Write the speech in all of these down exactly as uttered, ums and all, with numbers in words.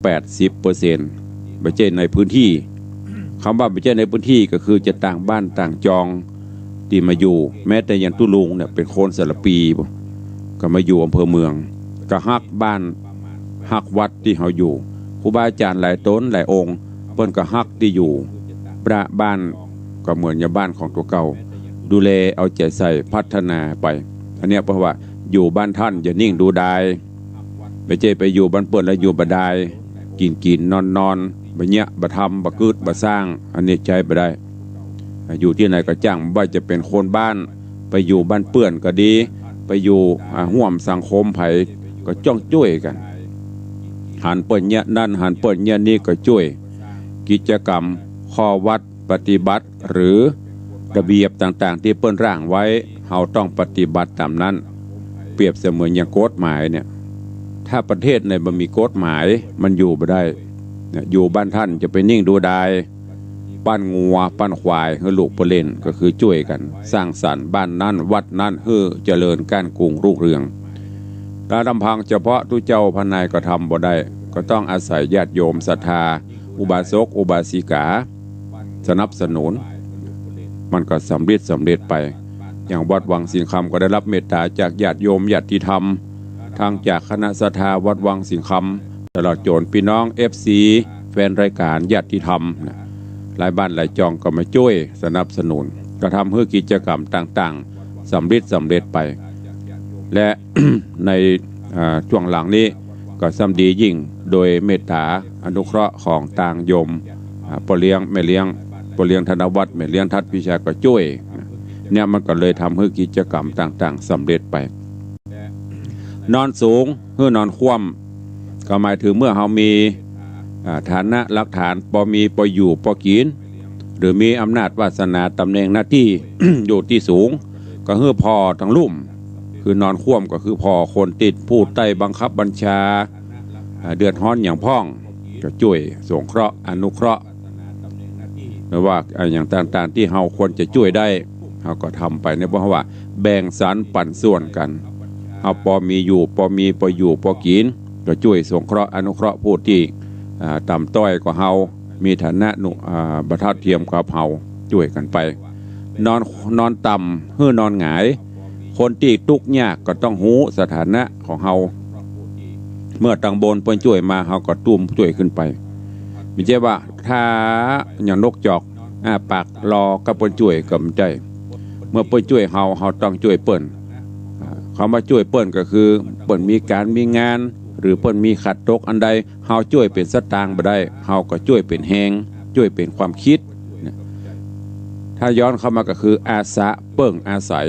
แปดสิบเปอร์เซ็นต์ บ่ใจ้ในพื้นตี้ กำว่าบ่ใจ้ในพื้นตี้ก็คือจะต่างบ้านต่างจองตี้มาอยู่ แม้แต่อย่างตุ๊ลุงเนี่ยเป๋นคนสารภี ก็มาอยู่อำเภอเมือง ก็ฮักบ้านฮักวัดตี้เฮาอยู่ ครูบาอาจ๋ารย์หลายต๋นหลายองค์ เปิ้นก็ฮักตี้อยู่ พระบ้านก็เหมือนอย่างบ้านของตั๋วเก่า ดูแลเอาใจ๋ใส่พัฒนาไป อันเนี้ยเพราะว่าอยู่บ้านต้านอย่านิ่งดูดาย บ่ใจ้ไปอยู่บ้านเปิ้นแล้วอยู่บ่ดาย กิ๋นกิ๋นนอนนอน บ่เยียะบ่ทำ บ่กึ๊ดบ่สร้าง อันนี้ใจ๊บ่ได้ อยู่ตี้ไหนก็จ้าง บ่ว่าจะเป๋นคนบ้าน ไปอยู่บ้านเปื้อนก็ดี ไปอยู่ อ่า ฮ่วมสังคมใผก็จ้องจ้วยกั๋น หันเปิ้นเยียะนั้น หันเปิ้นเยียะนี้ก็จ้วย กิจกรรม ข้อวัด ปฏิบัติ หรือระเบียบต่างๆ ตี้เปิ้นร่างไว้ เฮาต้องปฏิบัติต๋ามนั้น เปรียบเสมือนอย่างกฎหมายเนี่ย ถ้าประเทศไหนบ่มีกฎหมาย มันอยู่บ่ได้ เนี่ย อยู่บ้านต้านจะไปนิ่งดูดาย ปั้นงัว ปั้นควาย หื้อลูกไปเล่น ก็คือจ้วยกั๋น สร้างสรรค์บ้านนั้น วัดนั้น หื้อเจริญก้านกุงรุ่งเรือง ถ้าลำพังเฉพาะตุ๊เจ้าพระนายก็ทำบ่ได้ ก็ต้องอาศัยญาติโยมศรัทธา อุบาสก อุบาสิกา สนับสนุน มันก็สำเร็จ สำเร็จไป อย่างวัดวังสิงห์คำก็ได้รับเมตตาจากญาติโยมญาติธรรม ทั้งจากคณะศรัทธาวัดวังสิงห์คำ ตลอดจ๋นพี่น้อง เอฟซี แฟนรายการญาติธรรมนะ หลายบ้านหลายจองก็มาจ้วยสนับสนุน ก็ทำหื้อกิจกรรมต่างๆ สำเร็จ สำเร็จไป และ ใน อ่า ช่วงหลังนี้ก็ซ้ำดียิ่ง โดยเมตตาอนุเคราะห์ของตางโยม อ่า ป้อเลี้ยงแม่เลี้ยง ป้อเลี้ยงธนวัฒน์ แม่เลี้ยงทัศน์พิชาก็จ้วย เนี่ยมันก็เลยทำหื้อกิจกรรมต่างๆ สำเร็จไป นอนสูง หื้อนอนคว่ำ ก็หมายถึงเมื่อเฮามี อ่า ฐานะหลักฐาน ปอมีปออยู่ปอกิ๋น หรือมีอำนาจวาสนาต๋ำแหน่งหน้าตี้ อยู่ตี้สูง ก็หื้อผ่อตังลุ่ม คือนอนคว่ำก็คือผ่อคนตี้ผู้ใต้บังคับบัญชา อ่า เดือดฮ้อนอย่างพ่อง ก็จ้วยสงเคราะห์อนุเคราะห์ หรือว่า อ่า อย่างต่างๆ ตี้เฮาควรจะจ้วยได้ เฮาก็ทำไป เนี่ยเพราะว่าแบ่งสรรปันส่วนกั๋น เฮาปอมีอยู่ ปอมีปออยู่ปอกิ๋น ก็จ้วยสงเคราะห์อนุเคราะห์ผู้ตี้ อ่า ต่ำต้อยกว่าเฮา มีฐานะหนุ อ่า บ่เท่าเทียมกับเฮา จ้วยกั๋นไป นอน นอนต่ำ หื้อนอนหงาย คนตี้ตุ๊กข์ยากก็ต้องฮู้สถานะของเฮา เมื่อตางบนเปิ้นจ้วยมา เฮาก็ตุ้มจ้วยขึ้นไป บ่ใจ้ว่าถ้าอย่างนกจอก อ้าปากรอกับเปิ้นจ้วยก็บ่ใจ้ เมื่อเปิ้นจ้วยเฮา เฮาต้องจ้วยเปิ้น อ่า กำว่าจ้วยเปิ้นก็คือ เปิ้นมีก๋านมีงาน หรือเปิ้นมีขัดตกอันใด เฮาจ้วยเป๋นสตางค์บ่ได้ เฮาก็จ้วยเป๋นแฮง จ้วยเป๋นความกึ๊ด เนี่ย ถ้าย้อนเข้ามาก็คืออาสะเปิ้งอาศัย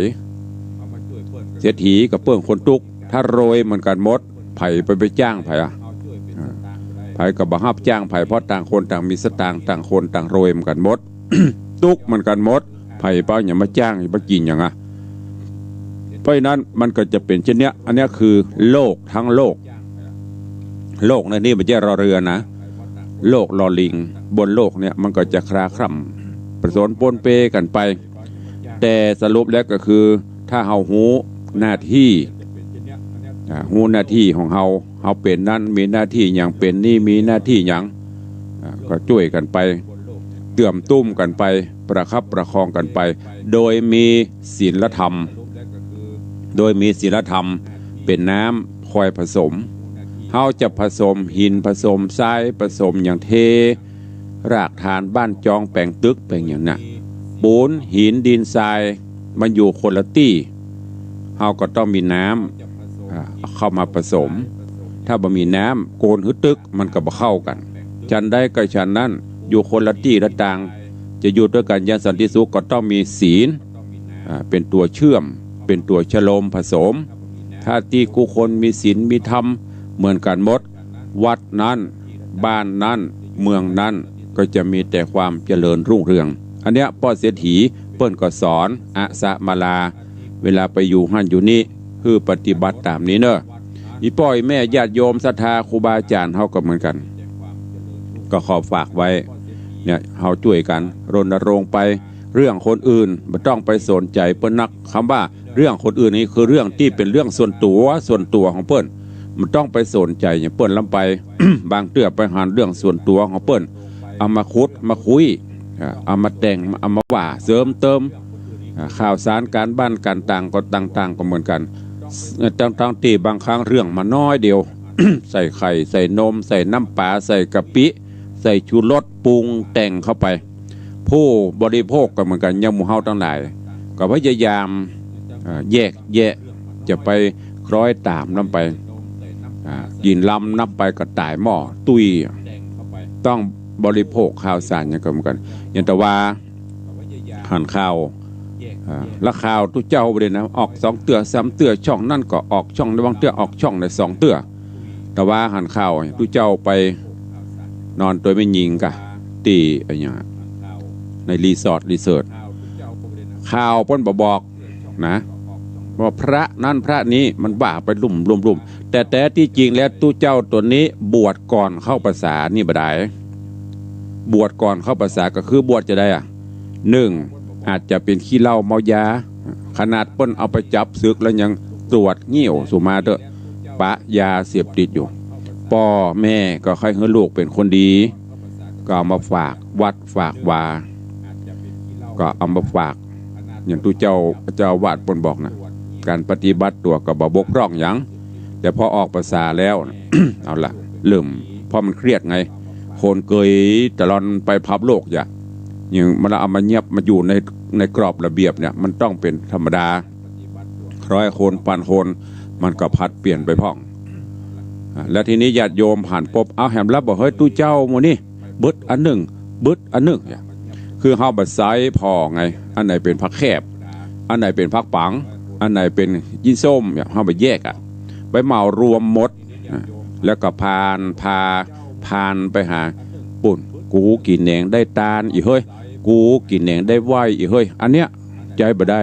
เศรษฐีก็เปิ้งคนตุ๊กข์ ถ้ารวยเหมือนกั๋นหมด ใผไป ไปจ้างใผอะ อ่า ใผก็บ่ฮับจ้างใผ เพราะต่างคนต่างมีสตางค์ ต่างคนต่างรวยเหมือนกั๋นหมด ตุ๊กข์เหมือนกั๋นหมด ใผไปเอาหยังมาจ้าง มากิ๋นหยังอะ เพราะฉะนั้นมันก็จะเป๋นเช่นเนี้ย อันเนี้ยคือโลกทั้งโลก โลกในนี้บ่ใจ้รอเรือนะ โลกลอลิง บนโลกเนี่ยมันก็จะคลาคล่ำผสมปนเปกั๋นไป แต่สรุปแล้วก็คือ ถ้าเฮาฮู้หน้าตี้ อ่า ฮู้หน้าตี้ของเฮา เฮาเป๋นนั้นมีหน้าตี้หยัง เป๋นนี้มีหน้าตี้หยัง อ่า ก็จ้วยกั๋นไป เกื้อมตุ้มกั๋นไป ประคับประคองกั๋นไป โดยมีศีลธรรม โดยมีศีลธรรมเป๋นน้ำคอยผสม เฮาจะผสมหินผสมทรายผสมหยัง เทรากฐานบ้านจองแป๋งตึกแป๋งหยังน่ะ ปูนหินดินทราย มันอยู่คนละตี้ เฮาก็ต้องมีน้ำ อ่า เข้ามาผสม ถ้าบ่มีน้ำ โกนหื้อตึกมันก็บ่เข้ากั๋น ฉันใดก็ฉันนั้น อยู่คนละตี้ละตาง จะอยู่ตวยกั๋นอย่างสันติสุขก็ต้องมีศีล อ่า เป๋นตั๋วเชื่อม เป๋นตั๋วชโลมผสม ถ้าตี้กู้คนมีศีลมีธรรมเหมือนกั๋นหมด วัดนั้น บ้านนั้น เมืองนั้น ก็จะมีแต่ความเจริญรุ่งเรือง อันเนี้ยป้อเศรษฐีเปิ้นก็สอนอาสะมาลา เวลาไปอยู่หั้นอยู่นี่ หื้อปฏิบัติต๋ามนี้เน่อ อี่ป้ออี่แม่ญาติโยมศรัทธาครูบาอาจ๋ารย์เฮาก็เหมือนกั๋น ก็ขอฝากไว้ เนี่ย เฮาจ้วยกั๋นรณรงค์ไป เรื่องคนอื่นบ่ต้องไปสนใจ๋เปิ้นนัก กำว่าเรื่องคนอื่นนี่คือเรื่องตี้เป๋นเรื่องส่วนตั๋ว ส่วนตั๋วของเปิ้น บ่ต้องไปสนใจ๋อย่างเปิ้นล้ำไป บางเตื้อไปหันเรื่องส่วนตั๋วของเปิ้น เอามาขุดมาคุย อ่า เอามาแต่ง เอามาว่าเสริมเติม อ่า ข่าวสารก๋านบ้านก๋านตางก็ต่างๆ ก็เหมือนกั๋น ตั้งๆ ตี้บางครั้งเรื่องมันน้อยเดียว ใส่ไข่ ใส่นม ใส่น้ำป๋า ใส่กะปิ ใส่ชูรส ปรุงแต่งเข้าไป ผู้บริโภคก็เหมือนกั๋น อย่างหมู่เฮาตังหลาย ก็พยายาม อ่า แยกแยะ จะไปคล้อยต๋ามล้ำไป อ่า กิ๋นล้ำล้ำไปก็ต๋ายหม้อตุ้ย ต้องบริโภคข่าวสารอย่างกั๋นเหมือนกั๋น อย่างแต่ว่าหันข่าว อ่า ละข่าวตุ๊เจ้าไปเลยนะ ออกสองเตื้อสามเตื้อ ช่องนั้นก็ออก ช่องนั้นบางเตื้อออก ช่องนั้นสองเตื้อ แต่ว่าหันข่าวตุ๊เจ้าไปนอนตวยแม่ญิงก่ะ ตี้อะหยัง ในรีสอร์ท รีสอร์ท ข่าวเปิ้นบ่บอกนะ ว่าพระนั้นพระนี้ มันว่าไปลุ่มลุ่มลุ่ม แต่แต๊ตี้จริงแล้วตุ๊เจ้าต๋นนี้บวชก่อนเข้าพรรษานี่บ่ดาย บวชก่อนเข้าพรรษาก็คือบวชจะใดอะ นึ่ง อาจจะเป๋นขี้เหล้าเมายา ขนาดเปิ้นเอาไปจับศึกแล้วยังตรวจงิ้ว สุมาเต๊อะ ปะยาเสพติดอยู่ ป้อแม่ก็ใค่หื้อลูกเป๋นคนดี ก็เอามาฝากวัดฝากวา ก็เอามาฝาก อย่างตุ๊เจ้า เจ้าอาวาสเปิ้นบอกนะ ก๋านปฏิบัติตั๋วก็บ่บกพร่องหยัง แต่พอออกพรรษาแล้ว เอาละ เริ่ม เพราะมันเครียดไง คนเกยตะลอนไปพับโลกอย่า อย่างมันเอามาเยียบมาอยู่ใน ในกรอบระเบียบเนี่ย มันต้องเป๋นธรรมดา ร้อยคน ปันคน มันก็ผลัดเปลี่ยนไปพ่อง อ่า แล้วทีนี้ญาติโยมหันปุ๊บ เอาแหมละบ่ เฮ้ย ตุ๊เจ้าหมู่นี้ เบิดอันนึ่ง เบิดอันนึ่งเนี่ย คือเฮาบ่ใส่ผ่อไง อันไหนเป๋นผักแคบ อันไหนเป๋นผักปัง อันไหนเป๋นยินส้มเนี่ย เฮาบ่แยกอะ ไปเหมารวมหมด อ่ะ แล้วก็ผ่าน พา ผ่านไปหา ปุ้น กูกิ๋นแหนงได้ตานอีเฮ้ย กูกิ๋นแหนงได้ไหว้อีเฮ้ย อันเนี้ย ใจ๊บ่ได้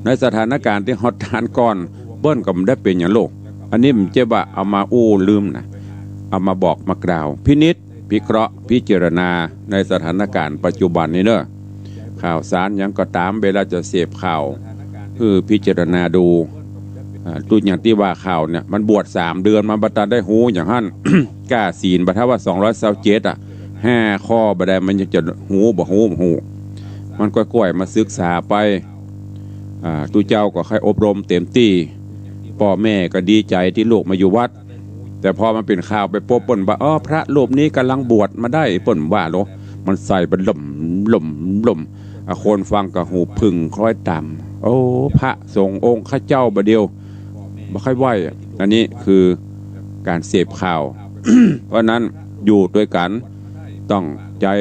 ในสถานก๋ารณ์ตี้เฮาตานก่อน เปิ้นก็บ่ได้เป๋นหยังโลก อันนี้มันจะว่าเอามาอู้ลืมนะ เอามาบอกมากล่าว พินิจพิเคราะห์พิจารณาในสถานก๋ารณ์ปัจจุบันนี้เนอะ ข่าวสารหยังก็ต๋าม เวลาจะเสพข่าว คือพิจารณาดู อ่า ตุ๊อย่างตี้ว่าข่าวเนี่ย มันบวชสามเดือน มันบ่ตันได้ฮู้อย่างหั้น ก้าศีลบ่าถ้าว่าสองร้อยซาวเจ็ดอะ ห้าข้อบ่ได้ มันยังจะฮู้บ่ฮู้ บ่ฮู้ มันก้อยๆ มาศึกษาไป อ่า ตุ๊เจ้าก็ใค่อบรมเต๋มตี้ ป้อแม่ก็ดีใจ๋ตี้ลูกมาอยู่วัด แต่พอมันเป๋นข่าวไปปุ๊บ เปิ้นว่า เออ พระรูปนี้ก่ำลังบวชมาได้ เปิ้นว่าโล มันใส่บ่าล่มล่มล่ม อ่ะ คนฟังก็หูผึ่งคล้อยต๋าม โอ้ พระสงฆ์องค์ข้าเจ้าบ่าเดียว บ่ใค่ไหว้อะ อันนี้คือก๋านเสพข่าว เพราะนั้นอยู่ตวยกั๋นต้องใจ๊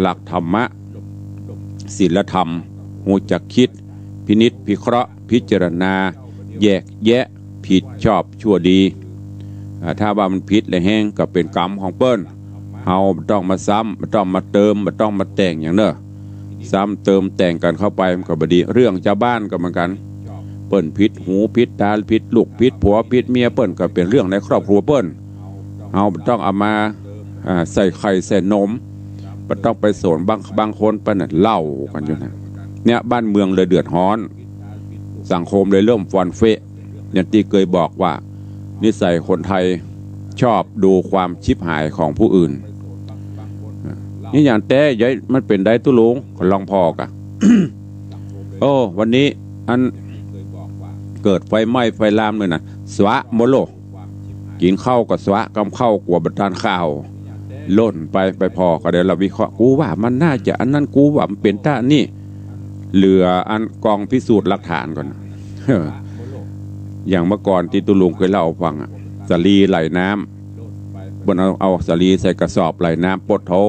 หลักธรรมะ ศีลธรรม ฮู้จักกึ๊ด พินิจพิเคราะห์พิจารณา แยกแยะผิดชอบชั่วดี อ่า ถ้าว่ามันผิดแหละแฮงก็เป๋นกรรมของเปิ้น เฮาบ่ต้องมาซ้ำ บ่ต้องมาเติม บ่ต้องมาแต่งหยังเนอะ ซ้ำเติมแต่งกั๋นเข้าไปมันก็บ่ดี เรื่องจาวบ้านก็เหมือนกั๋น เปิ้นผิดหูผิดต๋า ผิดลูกผิดผัวผิดเมีย เปิ้นก็เป๋นเรื่องในครอบครัวเปิ้น เฮาบ่ต้องเอามา อ่า ใส่ไข่ใส่นม บ่ต้องไปสน บาง บางคนไปน่ะเล่ากั๋นอยู่นะ เนี่ยบ้านเมืองเลยเดือดฮ้อน สังคมเลยเริ่มฟอนเฟะ อย่างตี้เกยบอกว่า นิสัยคนไทยชอบดูความฉิบหายของผู้อื่น นี่อย่างแต๊ใหญ่มันเป๋นได้ตุ๊ลุง ก็ลองผ่อก่ะ โอ้ วันนี้อันเกิดไฟไหม้ไฟลามเลยนะ สวะหมดโลก กิ๋นข้าวก็สวะ กำข้าวกั๋วบ่ตันข้าว ล่นไป ไปผ่อก็ได้ละวิเคราะห์ กูว่ามันน่าจะอันนั้น กูว่ามันเป๋นตานี่ เหลืออันกองพิสูจน์หลักฐานก่อน อย่างเมื่อก่อนตี้ตุ๊ลุงเกยเล่าฟังอะ สาลีไหลน้ำ เปิ้นเอา เอาสาลีใส่กระสอบไหลน้ำ โป๊ดโธ่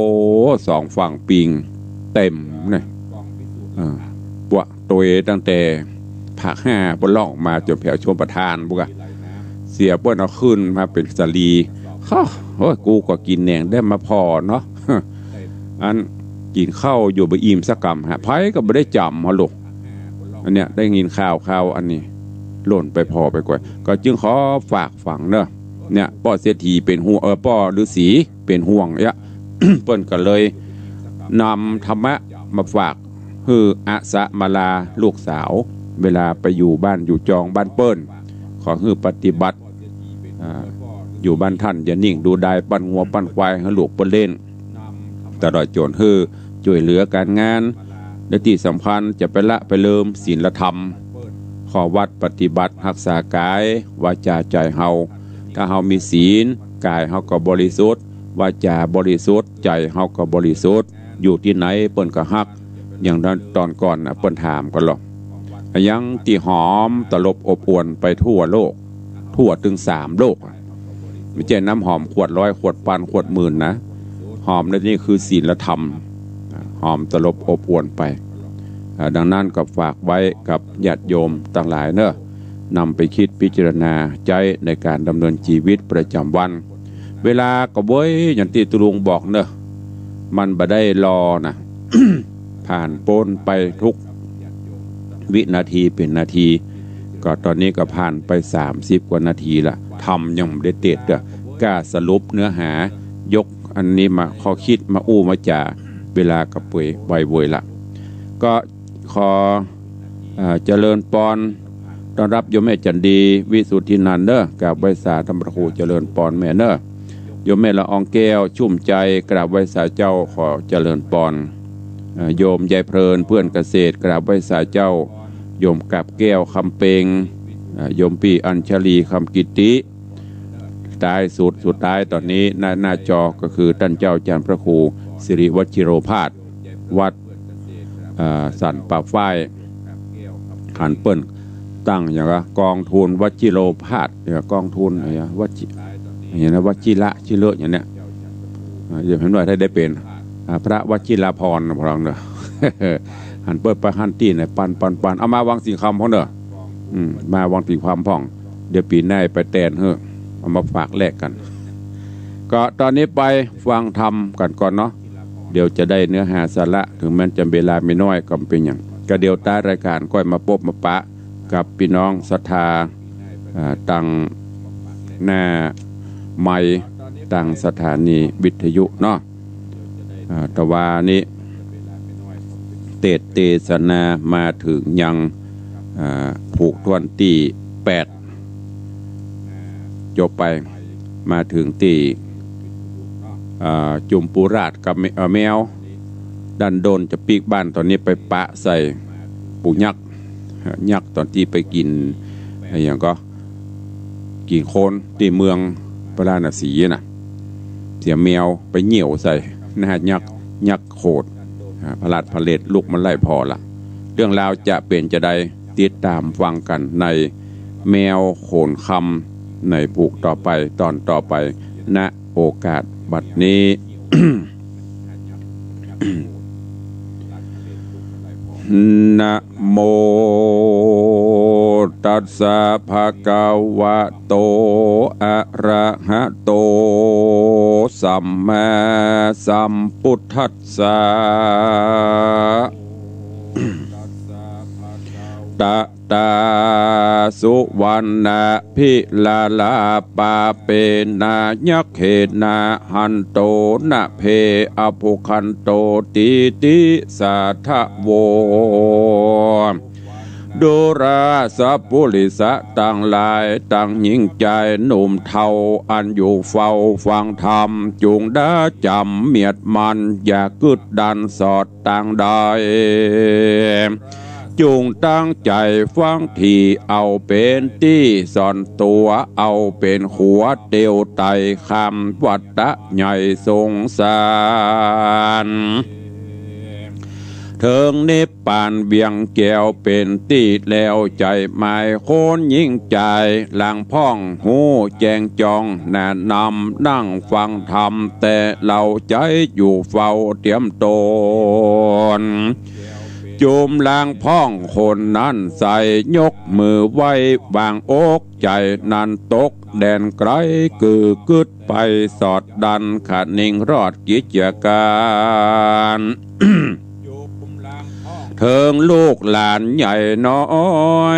สองฝั่งปิงเต็มเนี่ย เออ ปวะตวยตั้งแต่ภาคห้าเปิ้นล่องมาจ๋นแผวชลประทานปุ้นก่ะ เสียเปิ้นเอาขึ้นมาเป๋นสาลี ฮะ โอ้ย กูก็กิ๋นแหนงได้มาผ่อเนาะ อันกิ๋นข้าวอยู่บ่อิ่มสักกำฮะ ใผก็บ่ได้จ๋ำฮะลูก อันเนี้ยได้ยินข่าว ข่าวอันนี้ ล่นไปผ่อไปก่อย ก็จึงขอฝากฝังเนอะ เนี่ย ป้อเศรษฐีเป๋นห่วง เออ ป้อฤๅษีเป๋นห่วงเนี่ย เปิ้นก็เลยนำธรรมะมาฝาก หื้ออาสะมาลาลูกสาว เวลาไปอยู่บ้านอยู่จองบ้านเปิ้น ข ก็หื้อปฏิบัติ อ่า อยู่บ้านต้านอย่านิ่งดูดาย ปั้นงัวปั้นควายหื้อลูกเปิ้นเล่น ตลอดจ๋นหื้อจ้วยเหลือก๋านงาน และตี้สำคัญจะไปละไปเลิมศีลธรรม ข้อวัดปฏิบัติฮักษากาย วาจา ใจ๋เฮา ถ้าเฮามีศีล กายเฮาก็บริสุทธิ์ วาจาบริสุทธิ์ ใจ๋เฮาก็บริสุทธิ์ อยู่ตี้ไหนเปิ้นก็ฮัก อย่างนั้นต๋อนก่อนน่ะ เปิ้นถามกั๋นลอ อะหยังตี้หอมตลบอบอวลไปทั่วโลก ทั่วตึงสามโลกอะ ไม่ใจ้น้ำหอมขวดร้อย ขวดปัน ขวดหมื่นนะ หอมในนี้คือศีลธรรม หอมตลบอบอวลไป อ่า ดังนั้นก็ฝากไว้กับญาติโยมตังหลายเนาะ นำไปกึ๊ดพิจารณาใจ๊ในก๋านดำเนินจีวิตประจ๋ำวัน เวลาก็เว้ย อย่างตี้ตุ๊ลุงบอกเนาะ มันบ่ได้รอนะ ผ่านป๊นไปทุกวินาทีเป๋นนาที ก็ต๋อนนี้ก็ผ่านไปสามสิบกว่านาทีละ ธรรมยังบ่ได้เตศเตื้อ ก้าสรุปเนื้อหา ยกอันนี้มา ข้อกึ๊ดมาอู้มาจ๋า เวลาก็เปื่อยไวเว่ยละ ก็ขอ อ่า เจริญปอน ต้อนฮับโยมแม่จั๋นดี วิสุทธินันท์เนาะ กราบไหว้สาต้านพระครู เจริญปอนแม่เนาะ โยมแม่ละอองแก้ว ชุ่มใจ๋ กราบไหว้สาเจ้า ขอเจริญปอน เอ่อ โยมยายเพลิน เพื่อนเกษตร กราบไหว้สาเจ้า โยมกาบแก้ว คำเปง เอ่อ โยมปี้อัญชลี คำกิตติ ท้ายสุด สุดท้ายต๋อนนี้ หน้า หน้าจอก็คือต้านเจ้าอาจ๋ารย์พระครูสิริวัชิโรภาส วัด เอ่อ สันป่าฝ้าย หันเปิ้นตั้งอย่างกะ กองทุนวชิโรภาส เนี่ย กองทุนอะไรวะ วชิ อย่างนี้นะ วชิระ ชิเละอย่างเนี้ย อ่า เดี๋ยวเห็นว่าถ้าได้เป๋น อ่า พระวชิราภรณ์นะ พวกเราเนาะ หันเปิ้นไปหันตี้เนี่ย ปัน ปัน ปัน เอามาวังสิงห์คำพ่องเนาะ อืม มาวังสิงห์คำพ่อง เดี๋ยวปี๋หน้าไปแตนเฮ้อ เอามาฝากแลกกั๋น ก็ต๋อนนี้ไปฟังธรรมกั๋นก่อนเนาะ เดี๋ยวจะได้เนื้อหาสาระ เถิงแม้นจะเวลามีน้อยก็บ่เป๋นหยัง ก็เดี๋ยวต๊ายรายก๋านก้อยมาปบมาปะกับปี้น้องศรัทธา อ่า ตางหน้าไมค์ ตางสถานีวิทยุเนาะ อ่า ตะวานี้เตสน์เตสนามาเถิงยัง อ่า ผูกถ้วนตี้แปด จบไป มาเถิงตี้ อ่า จุมปูราชกับแม เอ่อ แมว ดั้นด้นจะปิ๊กบ้าน ต๋อนนี้ไปปะใส่ปู่ยักษ์ ยักษ์ต๋อนตี้ไปกิ๋น อะหยังก็ กิ๋นคนตี้เมืองพาราณสีน่ะ เสียแมวไปเหยี่ยวใส่หน้ายักษ์ ยักษ์โขด อ่า พลาดพลาดลุกมาไล่ผ่อละ เรื่องราวจะเป๋นจาใด ติดต๋ามฟังกั๋นในแมวโขนคำ ในผูกต่อไป ตอนต่อไป ณ โอกาสบัดนี้ นะโมตัสสะภะคะวะโต อะระหะโต สัมมาสัมพุทธัสสะ ตะ ตา สุวัณณะภิลาลาปาเปนะ ยัคเขนะ หันโต นะเพ อะภุคคันโต ตีติ สาทะโว ดูราสะปุริสะตังหลาย ตังญิงจายหนุ่มเฒ่า อันอยู่เฝ้าฟังธรรม จุงดาจ๋ำเมียดมั่น อย่ากึ๊ดดันสอด ตางใด จุ่งตั้งใจ๋ฟังธรรม เอาเป๋นตี้ส่วนตั๋ว เอาเป๋นขัวเตียวไต่ข้ามวัฏฏะใหญ่สงสาร เถิงนิพพานเวียงแก้วเป๋นตี้แล้ว ใจ๋หมายคนญิงจาย หลังพ่องฮู้แจ้งจ้อง แนะนำนั่งฟังธรรม แต่เล่าใจ๋อยู่เฝ้าเตรียมต๋น จุ่มหลังพ่องคนนั้นใส่ ยกมือไหว้วางอกใจ๋ นั้นตกแดนไก๋ กือกึ๊ดไปสอดดัน คะนิงรอดกิจก๋าน เถิงลูกหลานใหญ่น้อ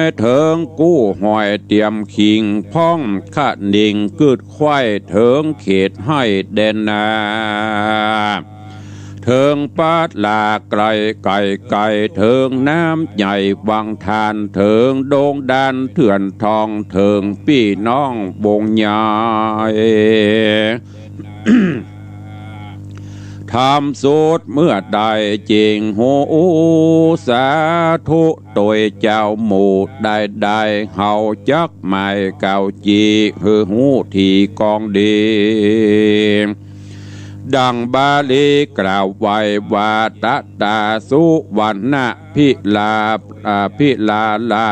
ย เถิงกู้ห้อยเตรียมคิง พ่องคะนิงกึ๊ดไขว้ เถิงเขตไฮ่แดนนา เ เถิงป่าหลากไกลไก๋ไก๋ เถิงน้ำใหญ่วังทาน เถิงดงด่านเถื่อนทอง เถิงปี้น้องวงใหญ่ ธรรมสูตรเมื่อได้จริงฮู้ สาธุโตยเจ้าหมู่ได้ได้ เฮาจักหมายกล่าวจี้ หื้อฮู้ถี่กองดี ดังบาลีกล่าวไว้ว่า ตะตาสุวรรณะ พิลา อ่า พิลาลา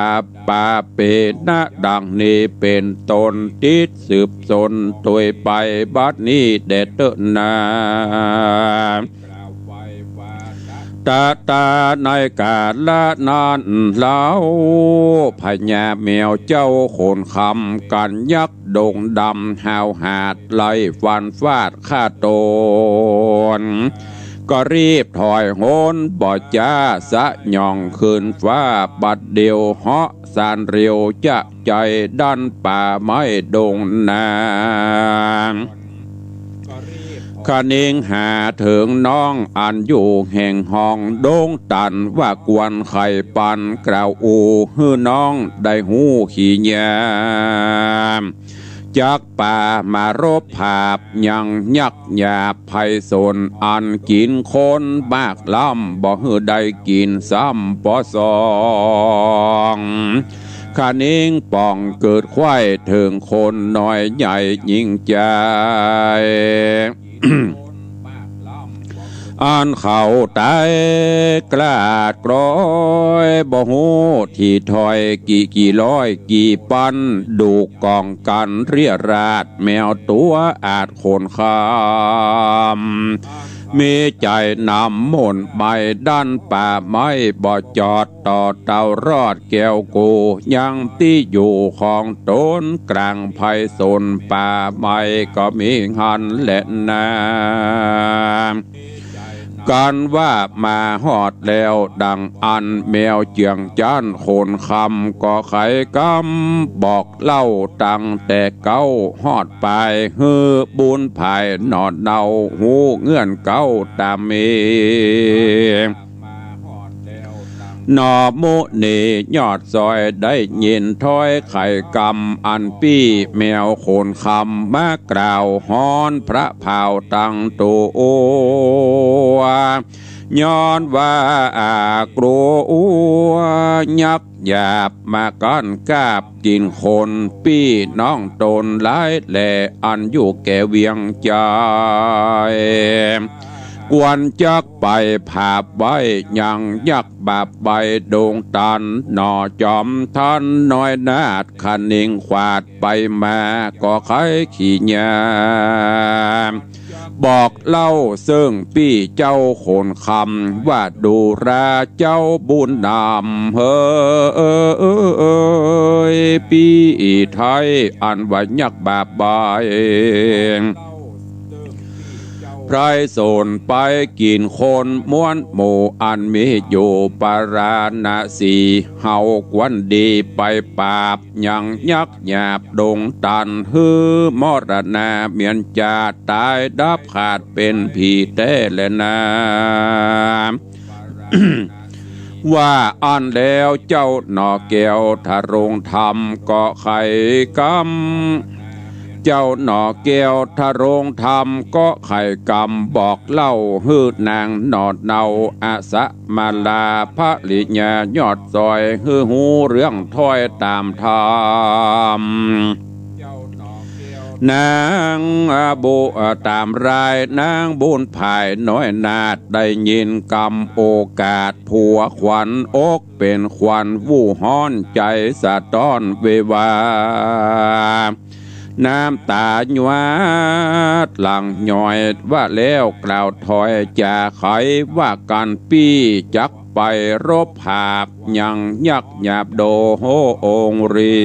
ปาเปนะ ดังนี้เป๋นต้น ติดสืบสนโตยไปบัดนี้แด่เต๊อะนา ตะตาในกาละนั้นเล่า พญาแมวเจ้าโขนคำ กั๋นยักษ์ดงดำ ห้าวหาดไล่ฟันฟาดฆ่าตน ก็รีบถอยหนบ่จ้า สยองขึ้นฟ้าบัดเดียว เหาะสานเร็วจะใจ๋ ด่านป่าไม้ดงนา คะนิงหาเถิงน้องอันอยู่แห่งห้องดงตัน ว่ากวนไขปันกล่าวอู้ หื้อน้องได้ฮู้ขี่ยาม จักป่ามารบผาบยังยักษ์หยาบไพศาล อันกิ๋นคนมากล้ำ บ่หื้อได้กิ๋นซ้ำบ่สอง คะนิงป่องเกิดใค่เถิงคนน้อยใหญ่ยิ่งใจ๋ อันเขาต๋ายกลาดกลอย บ่ฮู้ถี่ถอยกี่กี่ร้อยกี่ปัน ดูกองกั๋นเรียราษ แมวตั๋วอาจโขนคำ มีใจ๋นำม่นไปด่านป่าไม้บ่จอด ต่อเต้ารอดแก้วกู ยังตี้อยู่ของต๋นกล๋างไพศาลป่าไม้ก็มีหั้นแหละนา กั๋นว่ามาฮอดแล้วดังอั้น แมวเจืองจ๊านโขนคำก็ไขกำบอกเล่าตั้งแต่เก๊าฮอดปาย หื้อบุญผายหน่อเนา ฮู้เงื่อนเก๊าต๋ามมี หน่อมุนียอดซอยได้ยินถ้อยไขกำอันปี้แมวโขนคำมากล่าวฮ้อนพระพาวตังตั๋ว ย้อนว่าอากลัวยักษ์หยาบมากั้นกาบกิ๋นคนปี้น้องต๋นหลายแล อันอยู่แก่เวียงใจ๋ กวนจักไปผาบไว้ยังยักษ์บาปใบดงตัน หน่อจอมทันน้อยนาฏคะนิงขวาดไปมา ก็ไขขี่ยาม บอกเล่าเซิ่งปี้เจ้าโขนคำ ว่าดูราเจ้าบุญนำเฮอ ปี้ไทยอันว่ายักษ์บาปใบ ไพรสนไปกิ๋นคนม้วนหมู่อันมีอยู่ปาราณสี เฮากวนดีไปปราบยังยักษ์หยาบดงตัน หื้อมรณาเมียนจาต๋ายดับขาดเป๋นผีแต๊แลนา ว่าอั้นแล้วเจ้าหน่อแก้วทรงธรรมก็ไขกำ เจ้าหน่อแก้วทรงธรรมก็ไขกำบอกเล่าหื้อนางหน่อเนาอาสะมาลาภริยายอดซอย หื้อฮู้เรื่องถ้อยต๋ามธรรม นางบุ ต๋ามรายนางบุญผายน้อยนาฏ ได้ยินกำโอกาสผัวขวัญอกเป๋นขวัญวู่ฮ้อนใจ๋สะต้อนเววา น้ำต๋าหยาดหลั่งย้อยว่าแล้วกล่าวถ้อยจ๋าไขว่ากั๋นปี้จักไปรบผาบยังยักษ์หยาบโดองค์รี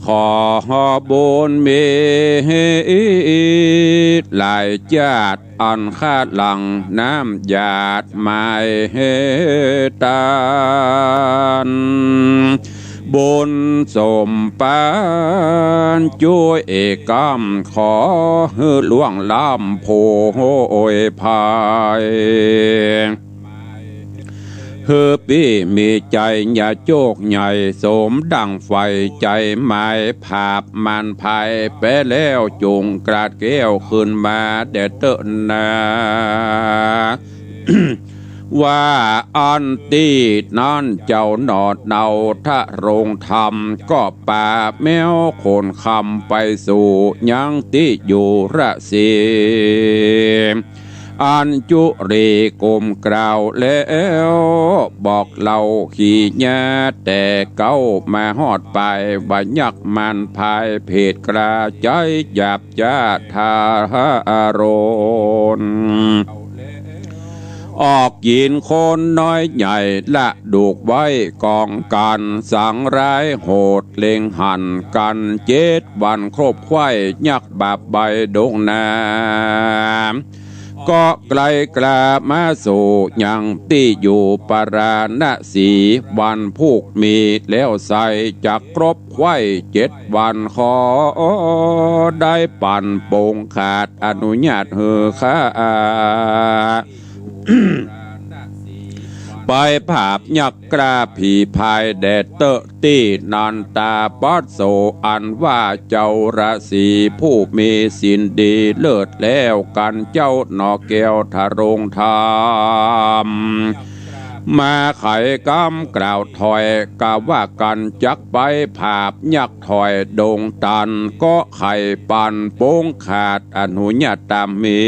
ขอบุญมีหลายจาติ อันข้าหลั่งน้ำหยาดไม้ต๋าน บุญสมปานจุ้ยกำ ขอหื้อล่วงล้ำโผยภัย หื้อปี้มีใจ๋อย่าโจคใหญ่ สมดั่งใฝ่ใจ๋หมาย ผาบมารภัยแป๊แล้วจุ่งกราดแก้วขึ้นมาแด่เต๊อะนา ว่าอั้นตี้นั้นเจ้าหนอเนาทะโรงธรรม ก็ปาแม้วโขนคำไปสู่ยังตี้อยู่ราศี อัญจุลีก้มกราบแล้วบอกเล่าขีญา แต่เก๊ามาฮอดปาย ว่ายักษ์มารพายเผดกล้า ใจ๊หยาบจ๊าทารุณ ออกหยินคนน้อยใหญ่ละดูกไว้กองกั๋น สังร้ายโหดเล็งหันกั๋น เจ็ดวันครบไขว้ยักษ์บาปใบดงนา ก็ไกลกล้ามาสู่ยังตี้อยู่ปาราณสี วันพูกมีแล้วไซร้ จักครบไขว้เจ็ดวัน ขอได้ปั๋นปงขาดอนุญาตหื้อข้า ไปผาบยักษ์กล้าผีพายแด่เต๊อะตี้นันตาปัสโส อันว่าเจ้าราศีผู้มีศีลดีเลิศแล้วกั๋น เจ้าหนอแก้วทะโรงธรรม มาไขกำกล่าวถอย กาว่ากั๋นจักไปผาบยักษ์ถอยดงตัน ก็ไขปั๋นปงขาดอนุญาตต๋ามมี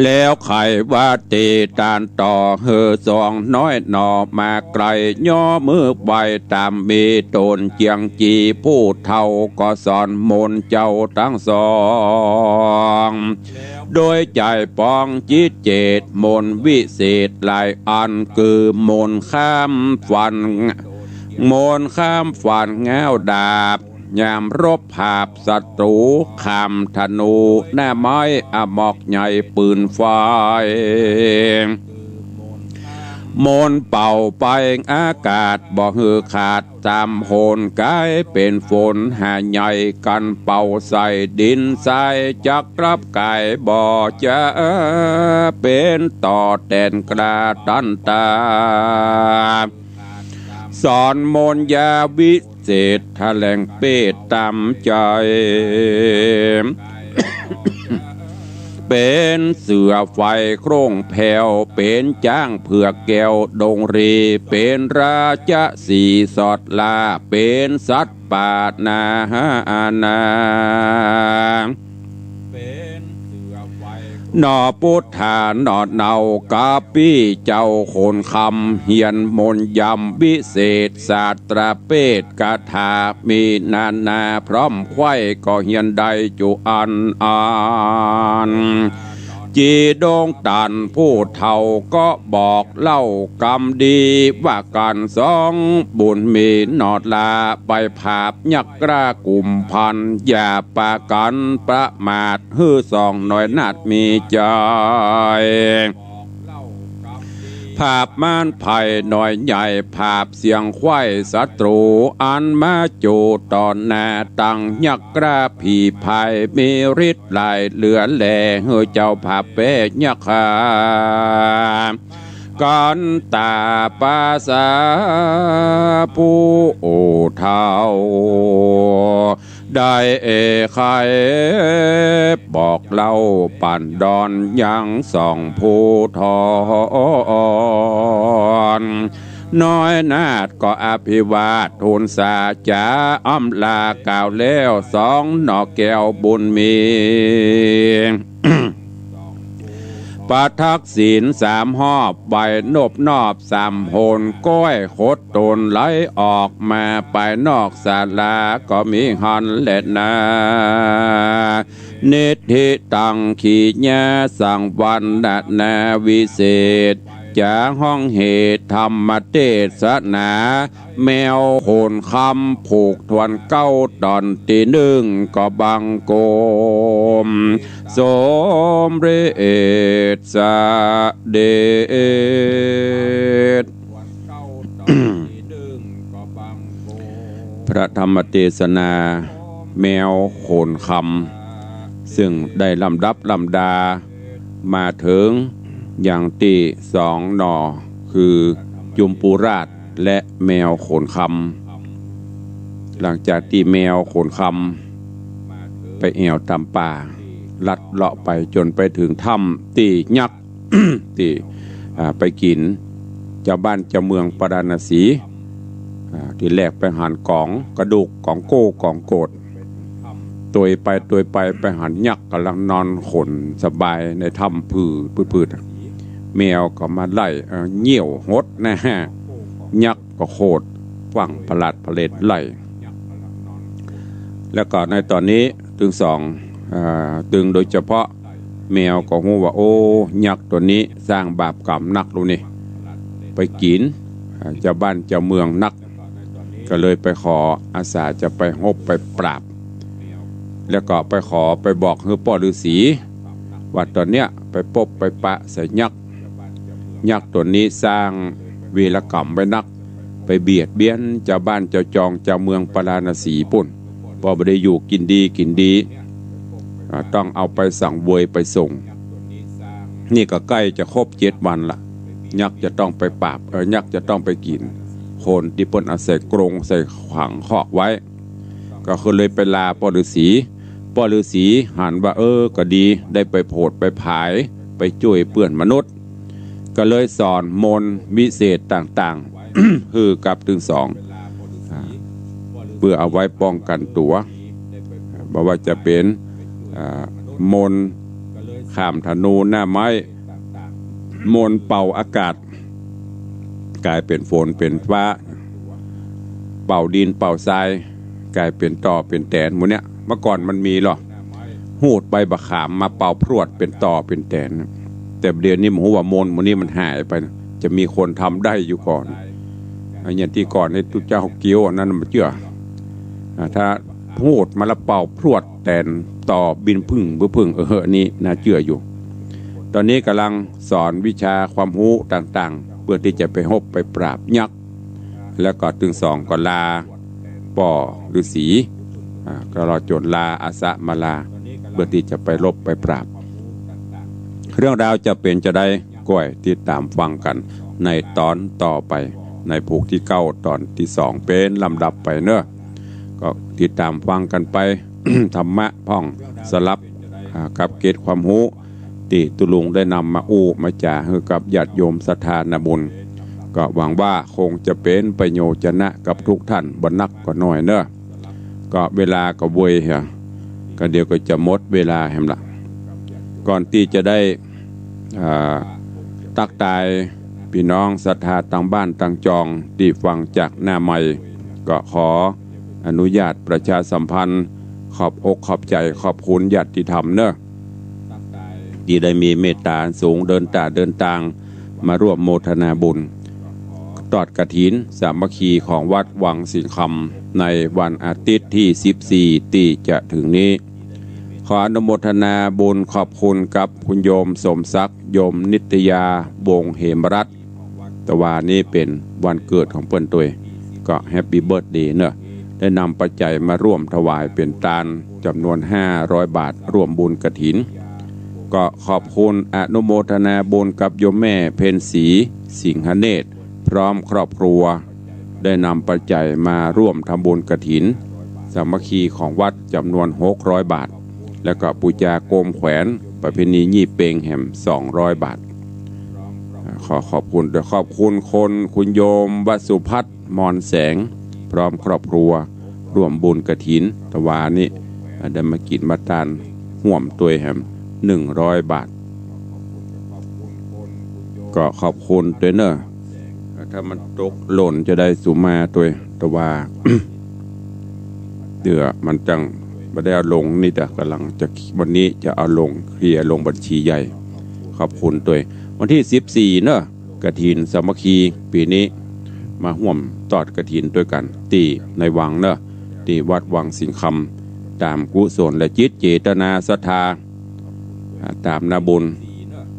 แล้วไขว่าตี้ตานต่อหื้อสองน้อยหนอมาไกล ย่อมือไหว้ต๋ามมีต๋นเจียงจี ผู้เฒ่าก็สอนมนต์เจ้าตังสอง โดยใจ๋ปองจิตเจต มนต์วิเศษหลายอัน คือมนต์ข้ามฟัน มนต์ข้ามฟันง้าวดาบ ยามรบผาบศัตรู ข้ามธนูหน้าไม้ อมอกใหญ่ปืนไฟ มนต์เป่าไปอากาศ บ่หื้อขาดสามหน ก๋ายเป๋นฝนหาใหญ่ กั๋นเป่าใส่ดินทราย จักกลับก๋ายบ่จะเป๋นต่อแตนกล้าตันตา สอนมนต์ยาวิเศษ แถลงเปตต๋ามใจ๋ เป๋นเสือไฟโคร่งแผว เป๋นจ๊างเผือกแก้วดงรี เป๋นราชสีห์สอดล่า เป๋นสัตว์ป่านานา หนอปุทธาหนอเนา กาปี้เจ้าโขนคำ เฮียนมนต์ยำวิเศษ ศาสตราเปตคาถามีนานา พร้อมไขว้ก็เฮียนได้จุอันอัน จีดงตันผู้เฒ่าก็บอกเล่ากำดี ว่ากั๋นสองบุญมีหนอลา ไปผาบยักษ์กล้ากุมพัน อย่าปากั๋นประมาท หื้อสองน้อยนาฏมีใจ๋ ผาบมารภัยน้อยใหญ่ ผาบเสี้ยงไขว้ศัตรู อันมาจู่ต่อหน้าตัง ยักษ์กล้าผีพาย มีฤทธิ์หลายเหลือแล หื้อเจ้าผาบแป๊ยักษ์ฆ่า กันตาปาสาผู้เฒ่า ได้เอ่ยไขบอกเล่าปั๋นดอนยังสองผู้ทอน น้อยนาฏก็อภิวาททูลสาจ๋าอำลากล่าวแล้ว สองหนอแก้วบุญมี ประทักษิณสามฮอบ ไหว้นบนอบสามหน ก้อยขดต๋นไหลออกมาไปนอกศาลา ก็มีหั้นแลนา นิทธิตังขีญาสังวรรณนาวิเศษ จะฮ้องเหตุธรรมเตสนา แมวโขนคำผูกทวนเก๊าต๋อนตี้นึ่งก็บังคมสมเร็จเสด็จ พระธรรมเตสนาแมวโขนคำ ซึ่งได้ลำดับลำดามาเถิงยังตี้สองหน่อ คือจุมปูราชและแมวโขนคำ หลังจากตี้แมวโขนคำไปแอ่วต๋ามป่า ลัดเลาะไปจ๋นไปเถิงถ้ำตี้ยักษ์ ตี้ อ่า ไปกิ๋น จาวบ้านจาวเมืองปาราณสี อ่า ตี้แรกไปหันก๋องกระดูก ก๋องโก้ ก๋องโกด ตวยไปตวยไป ไปหันยักษ์ก่ำลังนอนขนสบายในถ้ำผืดๆ แมวก็มาไล่ เอ่อ เยี่ยวหดนะฮะ ยักษ์ก็โขด ฟั่งผลาดผลาดไล่ แล้วก็ในต๋อนนี้ตึงสอง เอ่อ ตึงโดยเฉพาะแมวก็ฮู้ว่า โอ้ ยักษ์ตั๋วนี้สร้างบาปก๋รรมนักลูกนี่ ไปกิ๋น อ่า จาวบ้านจาวเมืองนัก ก็เลยไปขออาสาจะไปฮบไปปราบ แล้วก็ไปขอไปบอกหื้อป้อฤๅษี ว่าต๋อนเนี้ยไปปบไปปะใส่ยักษ์ ยักษ์ตั๋วนี้สร้างเวรก๋รรมไว้นัก ไปเบียดเบียนจาวบ้านจาวจองจาวเมืองปาราณสีปุ้น ป้อบ่ได้อยู่กิ๋นดีกิ๋นดี อ่า ต้องเอาไปสังเวยไปส่ง นี่ก็ใก้จะครบเจ็ดวันละ ยักษ์จะต้องไปปราบ เอ่อ ยักษ์จะต้องไปกิ๋น คนตี้เปิ้นเอาใส่กรงใส่ขังคอกไว้ ก็คือเลยไปลาป้อฤๅษี ป้อฤๅษีหันว่า เออ ก็ดี ได้ไปโผดไปผาย ไปจ้วยเปื้อนมนุษย์ ก็เลยสอนมนต์วิเศษต่างๆ หื้อกับตึงสอง อ่า เปื้อเอาไว้ป้องกั๋นตั๋ว บ่ว่าจะเป๋น อ่า มนต์ข้ามธนูหน้าไม้ มนต์เป่าอากาศ ก๋ายเป๋นฝนเป๋นฟ้า เป่าดินเป่าทราย ก๋ายเป๋นต่อเป๋นแตนหมู่เนี้ย เมื่อก่อนมันมีเหรอ หูดใบบ่าขามมาเป่าพรวดเป๋นต่อเป๋นแตน แต่เดี๋ยวนี้บ่ฮู้ว่ามนต์หมู่นี้มันหายไปนะ จะมีคนทำได้อยู่ก่อน อ่ะ อย่างตี้ก่อนไอ้ตุ๊เจ้าเกี้ยวอันนั้นมันเจื้อ อ่ะ ถ้าหูดมาแล้วเป่าพรวดแตนต่อบินผึ่ง ผึ่ง เออ อันนี้น่าเจื้ออยู่ ต๋อนนี้ก่ำลังสอนวิชาความฮู้ต่างๆ เปื้อตี้จะไปฮบไปปราบยักษ์ แล้วก็ตึงสองก็ลาป้อฤๅษี อ่า ก็รอจ๋นลาอาสะมาลา เปื้อตี้จะไปฮบไปปราบ เรื่องราวจะเป๋นจาใด ก้อยติดต๋ามฟังกั๋นในต๋อนต่อไป ในผูกตี้เก้าต๋อนตี้สองเป๋นลำดับไปเนาะ ก็ติดต๋ามฟังกั๋นไป ธรรมะพ่องสลับ อ่า กับเกร็ดความฮู้ ตี้ตุ๊ลุงได้นำมาอู้มาจ๋าหื้อกับญาติโยมศรัทธานาบุญ ก็หวังว่าคงจะเป๋นประโยชน์จะนะกับทุกท่านบ่นักก็น้อยเนาะ ก็เวลาก็เวยเหีย ก็เดี๋ยวก็จะหมดเวลาแหมละ ก่อนตี้จะได้ อ่า ตั๊กตายปี้น้องศรัทธาตางบ้านตางจองตี้ฟังจากหน้าไมค์ ก็ขออนุญาตประชาสัมพันธ์ ขอบอกขอบใจ๋ขอบคุณญาติธรรมเนาะ ตี้ได้มีเมตต๋าอันสูง เดินต๋าเดินตางมาร่วมโมทนาบุญ ทอดกฐินสามัคคีของวัดวังสิงห์คำ ในวันอาทิตย์ตี้สิบสี่ตี้จะเถิงนี้ ขออนุโมทนาบุญขอบคุณกับคุณโยมสมศักดิ์ โยมนิตยา วงศ์เหมรัตน์ ตะวานี้เป๋นวันเกิดของเปิ้นตวย ก็แฮปปี้เบิร์ธเดย์เนาะ ได้นำปัจจัยมาร่วมถวายเป๋นตานจ๋ำนวนห้าร้อยบาท ร่วมบุญกฐิน ก็ขอบคุณอนุโมทนาบุญกับโยมแม่เพ็ญศรี สิงหเนตร พร้อมครอบครัว ได้นำปัจจัยมาร่วมทำบุญกฐินสามัคคีของวัดจ๋ำนวนหกร้อยบาท แล้วก็ปู๋จาโกมแขวนประเพณียี่เป็งแหมสองร้อยบาท อ่า ขอขอบคุณ ขอบคุณคน คุณโยมวสุพัฒน์ มอนแสง พร้อมครอบครัว ร่วมบุญกฐิน ตะวานี้ อ่า ได้มากิ๋นมาตานฮ่วมตวยแหมหนึ่งร้อยบาท ก็ขอบคุณตวยเนาะ ถ้ามันตกหล่นจะได้สุมาตวย ตะวา เดี๋ยวมันจังบ่ได้เอาลง นี่แต่ก่ำลังจะ วันนี้จะเอาลง เคลียร์ลงบัญชีใหญ่ ขอบคุณตวย วันตี้สิบสี่เนาะ กฐินสามัคคีปี๋นี้ มาฮ่วมตอดกฐินตวยกั๋นตี้ในวังเนาะ ตี้วัดวังสิงห์คำ ต๋ามกุศลและจิตเจตนาศรัทธา อ่า ต๋ามนาบุญ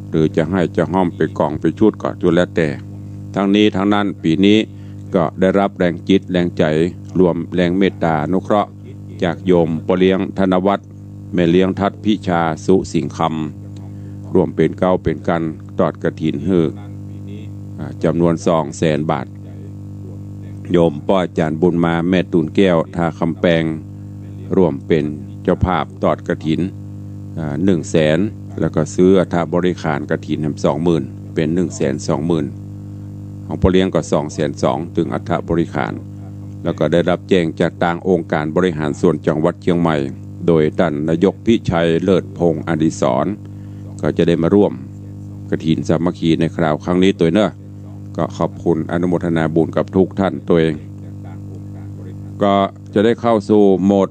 หรือจะหื้อจะฮ่อมเป๋นก๋องเป๋นชุดก็สุดแล้วแต่ ตึงนี้ตึงนั้นปี๋นี้ก็ได้ฮับแฮงจิตแฮงใจ๋ รวมแฮงเมตต๋าอนุเคราะห์ จากโยมป้อเลี้ยงธนวัฒน์ แม่เลี้ยงทัดพิชาสุสิงห์คำ ร่วมเป๋นเก๊าเป๋นกั๋นตอดกฐินหื้อ อ่า จ๋ำนวนสองแสนบาท โยมป้ออาจ๋ารย์บุญมา แม่ตูนแก้ว ท่าคำแปง ร่วมเป๋นเจ้าภาพตอดกฐิน อ่า หนึ่งแสน แล้วก็ซื้ออัฐบริขารกฐินแหมสองหมื่น เป๋นหนึ่งแสนสองหมื่น ของป้อเลี้ยงก็สองแสนสอง ตึงอัฐบริขาร แล้วก็ได้ฮับแจ้งจากตางองค์การบริหารส่วนจังหวัดเชียงใหม่ โดยต้านนายกพิชัยเลิศพงษ์อดิศร ก็จะได้มาฮ่วมกฐินสามัคคีในคราวครั้งนี้ตวยเนาะ ก็ขอบคุณอนุโมทนาบุญกับทุกท่านตวย ก็จะได้เข้าสู่โหมด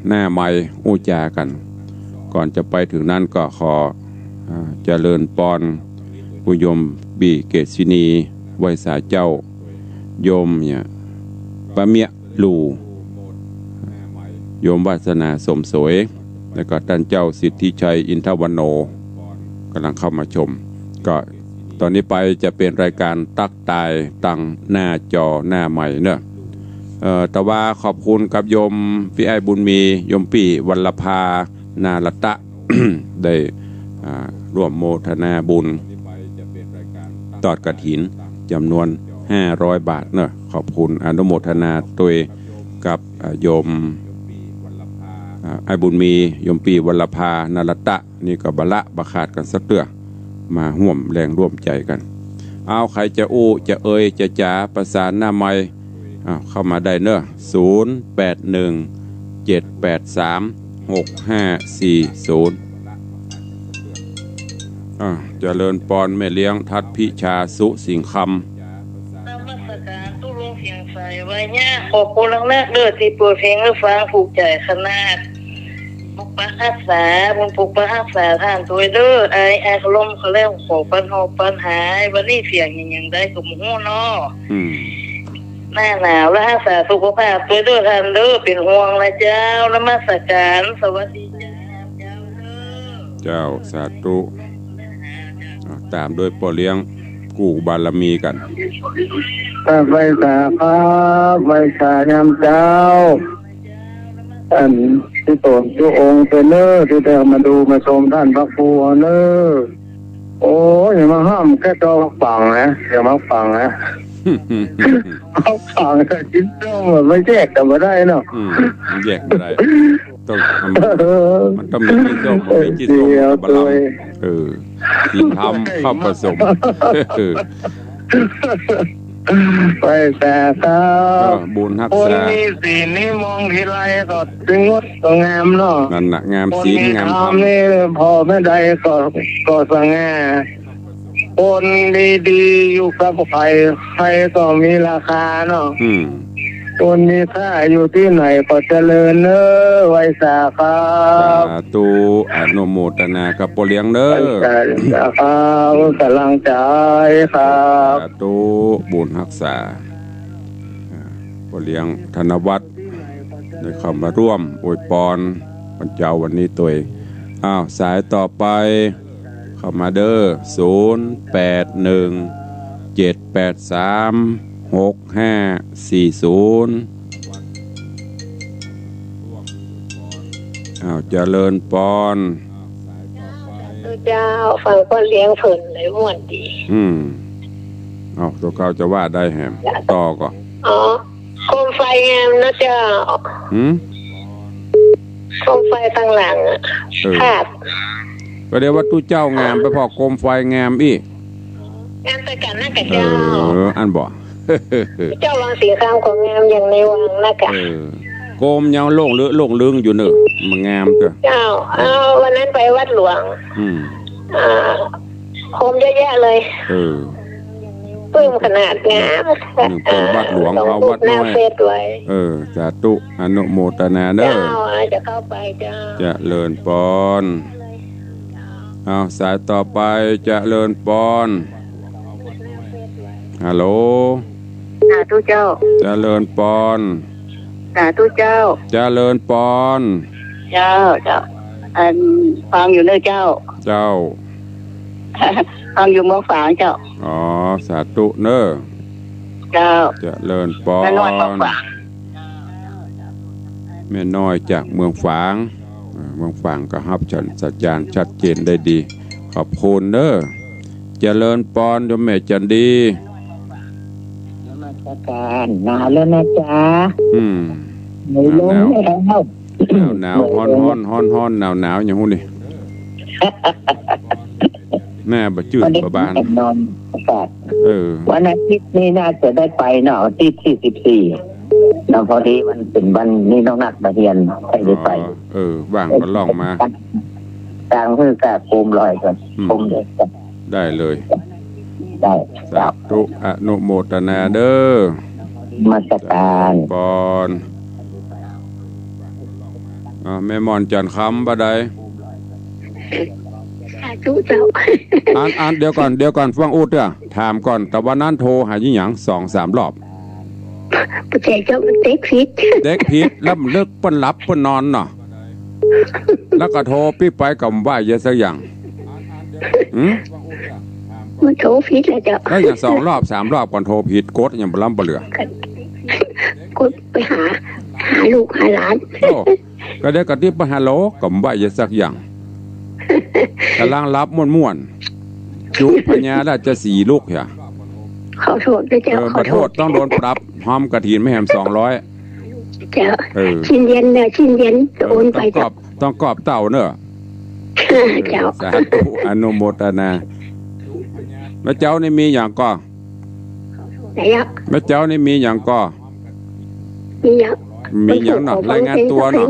หน้าไมค์อู้จ๋ากั๋น ก่อนจะไปเถิงนั้นก็ขอ อ่า เจริญปอน คุณโยมปี้เกศินี ไหว้สาเจ้า โยมเนี่ย ป้าเมียหลู่ โยมวาสนาสมสวย แล้วก็ต้านเจ้าสิทธิชัยอินทวันโน ก่ำลังเข้ามาชม ก็ต๋อนนี้ไปจะเป๋นรายก๋านตั๊กตายตางหน้าจอหน้าไมค์เนาะ เอ่อ แต่ว่าขอบคุณกับโยมปี้อ้ายบุญมี โยมปี้วัลลภา นารัตตะ ได้ อ่า ร่วมโมทนาบุญ ตอดกฐินจ๋ำนวนห้าร้อยบาทเนาะ ขอบคุณอนุโมทนาตวยกับ อ่า โยม อ่า อ้ายบุญมี โยมปี้วัลลภา นารัตตะ นี่ก็บ่ละบ่ขาดกั๋นสักเตื้อ มาฮ่วมแฮงฮ่วมใจ๋กั๋น เอา ใผจะอู้จะเอ่ยจะจ๋าประสานหน้าไมค์ อ้าว เข้ามาได้เนาะ ศูนย์แปดหนึ่ง เจ็ดแปดสาม หกห้าสี่ศูนย์ อ่า เจริญปอนแม่เลี้ยงทัดพิชาสุสิงห์คำ นมัสก๋านตุ๊ลุงเสียงใส ไหว้ย่า ขอบคุณนักๆ เด้อ ตี้เปิดเพลงหื้อฟัง ถูกใจ๋ขนาด ปกปักฮักษา บุญปกปักฮักษาต้านตวยเด้อ อ้าย อ้ายกะลมเขาแล้ว ขอปันหอบปันหาย วันนี้เสียงหยังหยังใดก็บ่ฮู้เนาะ อืม หน้าหนาวแล้วฮักษาสุขภาพตวยเด้อต้านเด้อ เป๋นห่วงนะเจ้า นมัสก๋าน สวัสดีเจ้า เจ้าเด้อ เจ้า สาธุ อ่า ต๋ามด้วยป้อเลี้ยงกู้บารมีกั๋น ครับ ไหว้สาครับ ไหว้สายามเจ้า อันตี้ต๋นตี้องค์เปิ้นเน้อ ตี้ได้มาดูมาชมต้านพระครูเฮาเน้อ โอ้ย มาห้ามแค่จอมปังนะ อย่ามาปังนะ เอาปังนะ จิ๊ดส้มอะ มันแยกกั๋นบ่ได้เนาะ อืม มันแยกบ่ได้ ต้อง มันต้องมีจิ๊ดส้ม มีจิ๊ดส้ม เดี๋ยว กับบารมี ตวย เออ ศีลธรรมเข้าผสม เออ ไหว้สาครับ เออ บุญฮักษา คนมีศีลนี่มองทีไรก็สงดก็งามเนาะ นั่นน่ะ งามศีลงามธรรม คนมีธรรมนี่ผ่อแม่ใดก็ ก็สง่า คนดีๆ อยู่กับใผ ใผก็มีราคาเนาะ อืม คนมีค่าอยู่ตี้ไหนก็เจริญเน้อ ไหว้สาครับ สาธุ อนุโมทนากับป้อเลี้ยงเน้อ ไหว้สาครับ ก๋ำลังใจ๋ครับ สาธุ บุญฮักษา อ่า ป้อเลี้ยงธนวัฒน์ ได้เข้ามาฮ่วมอวยปอนวันเจ้าวันนี้ตวย อ้าว สายต่อไป เข้ามาเด้อ ศูนย์แปดหนึ่ง เจ็ดแปดสาม หกห้าสี่ศูนย์ อ้าว เจริญปอน เจ้า ฟังป้อเลี้ยงเปิ้นแล้วม่วนดี อืม อ้าว ตั๋วเก่าจะว่าได้แหม ต่อก่อ อ๋อ โคมไฟงามนะเจ้า หืม โคมไฟตังหลังอะ เออ ภาพ ก็เดี๋ยวว่าตุ๊เจ้างามไปผ่อโคมไฟงามอี้ งามตวยกั๋นนะกะเจ้า เออ อันบ่ ตุ๊เจ้าวังสิงห์คำก็งามอย่างในวังนะกะ เออ โคมยังโล่งเลือ โล่งลึงอยู่เนอะ มันงามเตื้อ เจ้า เอา วันนั้นไปวัดหลวง อืม อ่า โคมเยอะแยะเลย เออ ปลื้มขนาด งาม นึกเปิ้นวัดหลวง อ่า เอาวัดน้อย ลงรูปหน้าเฟซไว้ เออ สาธุ อนุโมทนาเน้อ เจ้า จะเข้าไปเจ้า เจริญปอน เอา สายต่อไป เจริญปอน ฮัลโหล สาธุเจ้า เจริญปอน สาธุเจ้า เจริญปอน เจ้า เจ้า อัน ฟังอยู่เน้อเจ้า เจ้า ฟังอยู่เมืองฝางเจ้า อ๋อ สาธุเน้อ เจ้า เจริญปอน แม่น้อยเมืองฝาง แม่น้อยจากเมืองฝาง อ่า เมืองฝางก็ฮับสัญญาณชัดเจนได้ดี ขอบคุณเน้อ เจริญปอนโยมแม่จันดี นมัสการ หนาวแล้วนะจ๊ะ อืม หนาว หนาว ลมแล้ว หนาว หนาว ฮ้อน ฮ้อน ฮ้อน ฮ้อน หนาว หนาว อย่างฮู้นี่ แม่บ่จืด วันนี้ บ่บาน นอนอากาศ เออ วันอาทิตย์นี้น่าจะได้ไปเนาะ วันที่สิบสี่เนาะ พอดีมันเป็นวันนี้น้องนักมาเฮียน ใครได้ไป อ๋อ เออ ว่างก็ล่องมา ตางหื้อกะโกมลอยก่อน อืม โกมเดียวกัน ได้เลย ได้ สาธุ อนุโมทนาเน้อ นมัสการ ปอน อ่า แม่หม่อนจันทร์คำบ่าใด สาธุเจ้า อัน อัน เดี๋ยวก่อน เดี๋ยวก่อน ฟังอู้เตื้อ ถามก่อน ตะวันนั้นโทรหาหยังสองสามรอบ บ่ใจ้เจ้า มันเต๊กผิด เต๊กผิด แล้วมันเลิกเปิ้นหลับเปิ้นนอนเนาะ แล้วก็โทรปิ๊บไปก็บ่ว่าหยังสักอย่าง หืม มันโทรผิดแล้วเจ้า แล้วอย่างสองรอบสามรอบก่อนโทรผิด กดยังบ่ล้ำบ่เหลือ กดไปหา หาลูกหาหลาน โอ้ ก็ได้กระติบมาฮัลโหล ก็บ่ว่าหยังสักอย่าง กำลังหลับม่วนๆ จุพญาราชสีห์ลุกเหีย ขอโทษด้วยเจ้า เออ ขอโทษ บ่โทษ ต้องโดนปรับ ฮอมกฐินแม่แหมสองร้อย เจ้า เออ สิ้นเดือนเน้อ สิ้นเดือน เออ โอนไป ต้องกอบ เจ้า ต้องกอบเต้าเน้อ เจ้า เออ สาธุ อนุโมทนา แม่เจ้านี่มีหยังก่อ ไหนอะ แม่เจ้านี่มีหยังก่อ มีหยัง มีหยังเนาะ รายงานตั๋วเนาะ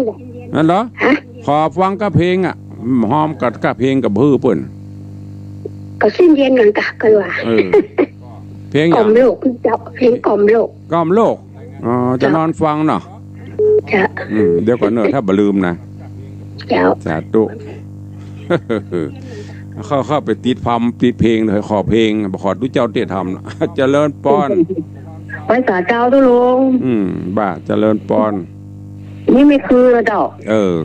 นั่นเหรอ ฮะ ขอฟังกะเพลงอะ อืม ฮอมกับกะเพลงกับหื้อเปิ้น ก็สิ้นเดือนนั่นกะ ก็ว่า เออ เพลงหยัง กล่อมโลกเจ้า เพลงกล่อมโลก กล่อมโลก อ๋อ จะนอนฟังเนาะ เจ้า อืม เดี๋ยวก่อนเน้อ ถ้าบ่ลืมนะ เจ้า สาธุ เข้า เข้าไปติดพำติดเพลงเลย ขอเพลง บ่ขอดูเจ้าเต้นธรรม เจริญปอน ไหว้สาเจ้าตุ๊ลุง อืม บ่า เจริญปอน นี่แม่คือเจ้า เออ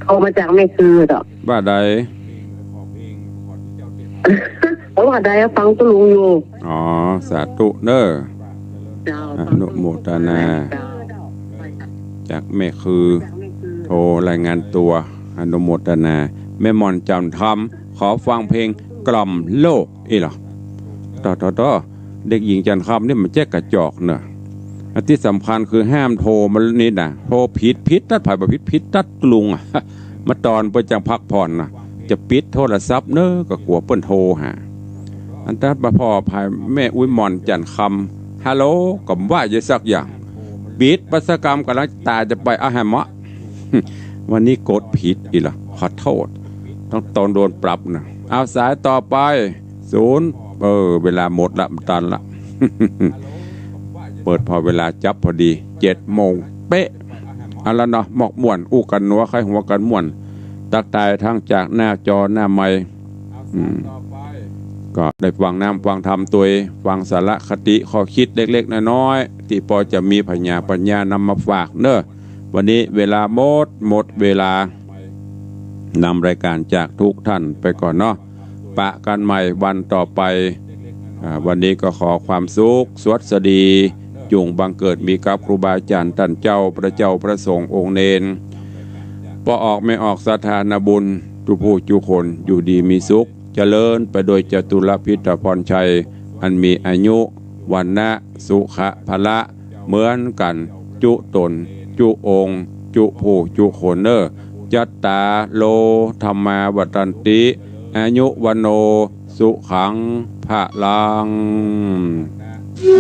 โทรมาจากแม่คือเจ้า บ่าใด บ่าใด ฟังตุ๊ลุงอยู่ อ๋อ สาธุเน้อ เจ้า อนุโมทนา จากแม่คือ โทรรายงานตั๋ว อนุโมทนา แม่หม่อนจันทร์คำ ขอฟังเพลงกล่อมโลก อี้เหรอ ต่อ ต่อ ต่อ เด็กหญิงจันทร์คำนี่มันแจ๊กกระจอกเนอะ อันตี้สำคัญคือห้ามโทรมานี่นะ โทรผิด ผิดตั๊ด ใผบ่ผิด ผิดตั๊ดตุ๊ลุงอะ มาตอนเปิ้นจั่งพักผ่อนนะ จะปิดโทรศัพท์เน้อ ก็กั๋วเปิ้นโทรหา อันตั๊ดบ่าพ่อภายแม่อุ๊ยหม่อนจันทร์คำ ฮัลโหล ก็บ่ว่าหยังสักอย่าง ปิดไปซะกำ ก่ำลังต๋ายจะไป เอาแหมเมาะ วันนี้กดผิดอี้เหรอ ขอโทษ ต้อง ต้องโดนปรับนะ เอาสายต่อไป ศูนย์ เออ เวลาหมดละ บ่ตันละ เปิดผ่อเวลาจั๊บผ่อดี เจ็ดโมงเป๊ะ เอาละเนาะ หมอกม่วน อู้กั๋นนัว ใค่หัวกั๋นม่วน ตั๊กตายตางจากหน้าจอหน้าไมค์ อืม ก็ได้ฟังน้ำฟังธรรมตวย ฟังสาระคติข้อคิดเล็กๆ น้อยๆ ตี้ปอจะมีผญาปัญญานำมาฝากเน้อ วันนี้เวลาหมด หมดเวลา นำรายการจากทุกท่านไปก่อนเนาะ ปะกั๋นใหม่วันต่อไป อ่า วันนี้ก็ขอความสุขสวัสดี จุ่งบังเกิดมีกับครูบาอาจ๋ารย์ต้านเจ้า พระเจ้าพระสงฆ์องค์เณร ป้อออกแม่ออกศรัทธานาบุญ กู้ผู้กู้คน อยู่ดีมีสุข เจริญไปโดยจตุรพิธพรชัย อันมีอายุ วรรณะ สุขะ พละ เหมือนกั๋น กู้ต๋น กู้องค์ กู้ผู้กู้คนเน้อ จัตตาโล ธัมมา วัฑฒันติ อายุ วัณโณ สุขัง พลัง